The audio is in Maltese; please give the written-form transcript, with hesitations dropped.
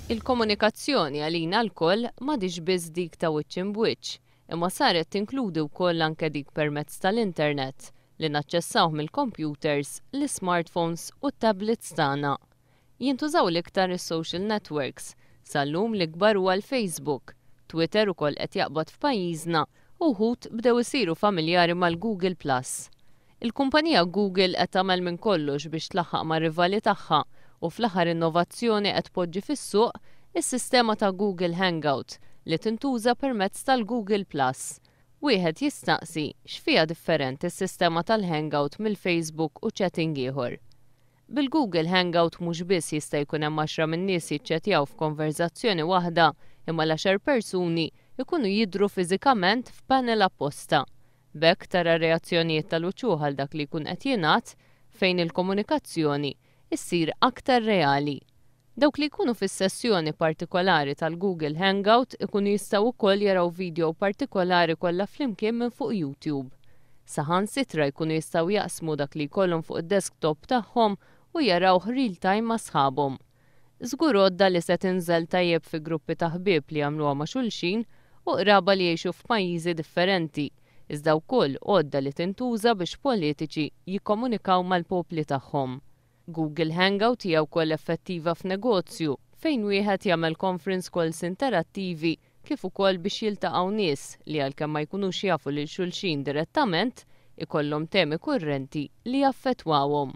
Il-komunikazzjoni għalina lkoll m'għadhiex biss dik ta' wiċċ imb'wiċċ, imma saret tinkludi wkoll anke dik permezz tal-internet li naċċessawh mill-kompjuters, l-ismartphones u t-tablets tagħna. Jintużaw l-iktar is-social networks, sal-lum l-ikbar huwa l-Facebook, Twitter ukoll qed jaqbad f'pajjiżna u wħud bdew isiru familjari mal-Google Plus. Il-kumpanija Google qed tagħmel minn kollox biex tlaħħaq mar-rivali tagħha u fl-aħħar innovazzjoni qed tpoġġi fis-suq is-sistema ta' Google Hangout li tintuża permezz tal-Google Plus. Wieħed jistaqsi x'fiha differenti s-sistema tal-Hangout mill-Facebook u chatting ieħor. Bil-Google Hangout mhux biss jista' jkun hemm għaxra min-nies jiċċettjaw f'konverżazzjoni waħda, imma l-għaxar persuni jkunu jidhru fiżikament f'panel apposta. B'hekk tara reazzjonijiet tal-uċuħ għal dak li jkun qed jingħad, fejn il-komunikazzjoni issir aktar reali. Dawk li jkunu fis-sessjoni partikolari tal-Google Hangout ikunu jistgħu wkoll jaraw video partikolari kollha flimkien minn fuq YouTube. Saħansitra jkunu jistgħu jaqsmu dak li jkollhom fuq id-desktop tagħhom u jarawh real time ma' sħabhom. Żgur għodda li se tinżel tajjeb fi gruppi ta' ħbieb li jagħmluha ma' xulxin u qraba li jgħixu f'pajjiżi differenti, iżda wkoll għodda li tintuża biex politiċi jikkomunikaw mal-popli tagħhom. Google Hangout hija wkoll effettiva f'negozju fejn wieħed jagħmel conference calls interattivi kif ukoll biex jiltaqgħu nies li għalkemm ma jkunux jafu lil xulxin direttament, ikollhom temi kurrenti li jaffettwawhom.